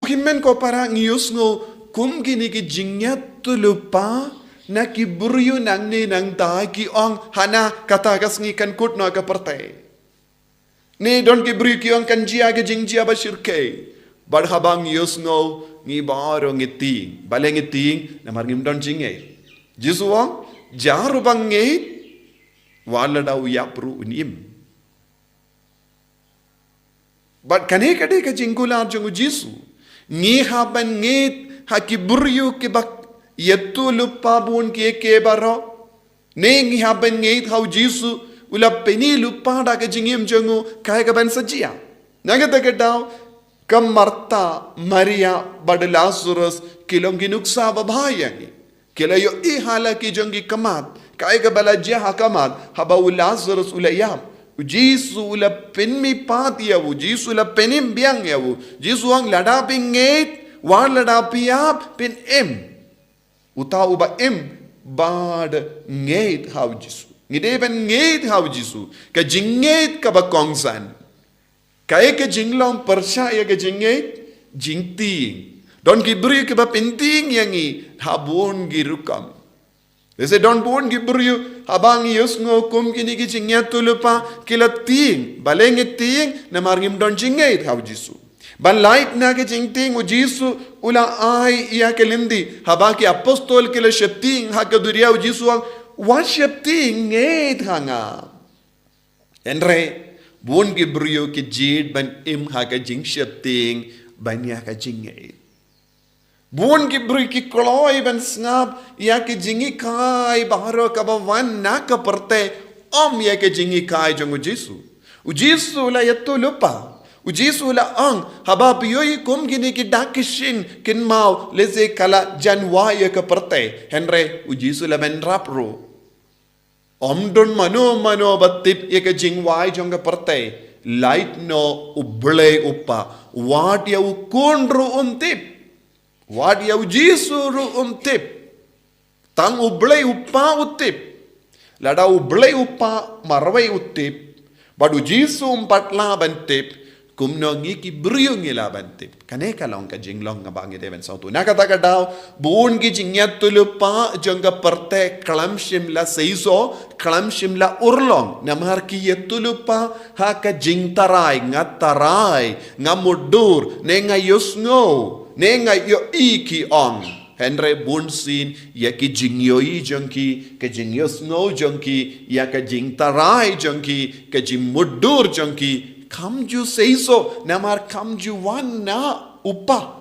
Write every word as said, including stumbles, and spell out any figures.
Hynmen ko para, ngi ïohsngew kum kine ki jingïathuhlypa na ki briew nangne nangta, ki ong, hana kata ka sngi kan kut noh ka pyrthei. Ne don ki briew ki ong kan jia ka jingjia ba shyrkhei. Bad haba ngi ïohsngew, ngi baroh ngi tieng. Balei ngi tieng? Namar ngim don jingngeit. Jisu ong, jar uba ngeit, wat lada u ïap ruh un im. Bad kane ka dei ka jingkular jong u Jisu. Ngi hap ban ngeit ha ki briew kiba ïathuhlypa bun kiei kiei baroh, ne ngi hap ban ngeit ha u Jisu u la pynïaplypa da ka jingim jong u, kaei kaban sa jia? Na kata ka daw, ka Martha, Maria bad u Lazarus ki long ki nuksa babha ïa ngi. Ki la ïohi ha la ki jong ki khmat kaei kaba la jia ha khmat haba u Lazarus u la ïap. U Jisu u la pynmihpat ïa u, u Jisu u la pynim biang ïa u. U Jisu u ong, lada phi ngeit, wat lada phi ïap, phin im. Uta uba im bad ngeit ha u Jisu. Ngi dei ban ngeit ha u Jisu. Ka jingngeit kaba kongsan. Kaei ka jinglong pyrshah ïa ka jingngeit? Jingtieng. Don ki briew kiba pyntieng ïa ngi ha bun ki rukom. Lehse don bun ki briew haba ngi ïohsngew kum kine ki jingïathuhlypa ki la tieng. Balei ngi tieng? Namar ngim don jingngeit ha u Jisu. Ban lait na ka jingtieng, u Jisu u la ai ïa ka lynti. Haba ki apostol ki la sheptieng ha ka duriaw, u Jisu u ong, wat sheptieng, ngeit ha nga. Hynrei bun ki briew ki jied ban im ha ka jingsheptieng ban ïa ka jingngeit. Bun ki briew ki kloi ban sngap ïa ki jinghikai baroh kaba wan na ka pyrthei, ym ïa ki jinghikai jong u Jisu. U Jisu u la ïathuhlypa. U Jisu u la ong, haba phi ïohi kum kine ki dak ki shyieng kin maw, lehse ka la jan wai ïa ka pyrthei. Hynrei u Jisu u la bynrap ruh. Ym don mano mano ba tip ïa ka jingwai jong ka pyrthei, lait noh U Blei U Kpa. Wat ïa u Khun ruh um tip. Wat ïa u Jisu ruh um tip. Tang U Blei U Kpa u tip. Lada U Blei U Kpa marwei u tip, bad u Jisu um pat lah ban tip, kumno ngi ki briew ngi lah ban tip? Kane ka long ka jinglong kaba ngi dei ban sngewthuh. Na kata ka daw, bun ki jingïathuhlypa jong ka pyrthei khlem shym la seisoh, khlem shym la urlong. Namar ki ïathuhlypa ha ka jingtharai, nga tharai, nga mutdur, ne nga ïohsngew, ne nga ïohi, ki ong. Hynrei bunsien ïa ki jingïohi jong ki, ka jingïohsngew jong ki, ïa ka jingtharai jong ki, ka jingmutdur jong ki, kam ju seisoh, namar kam ju wan na U Kpa.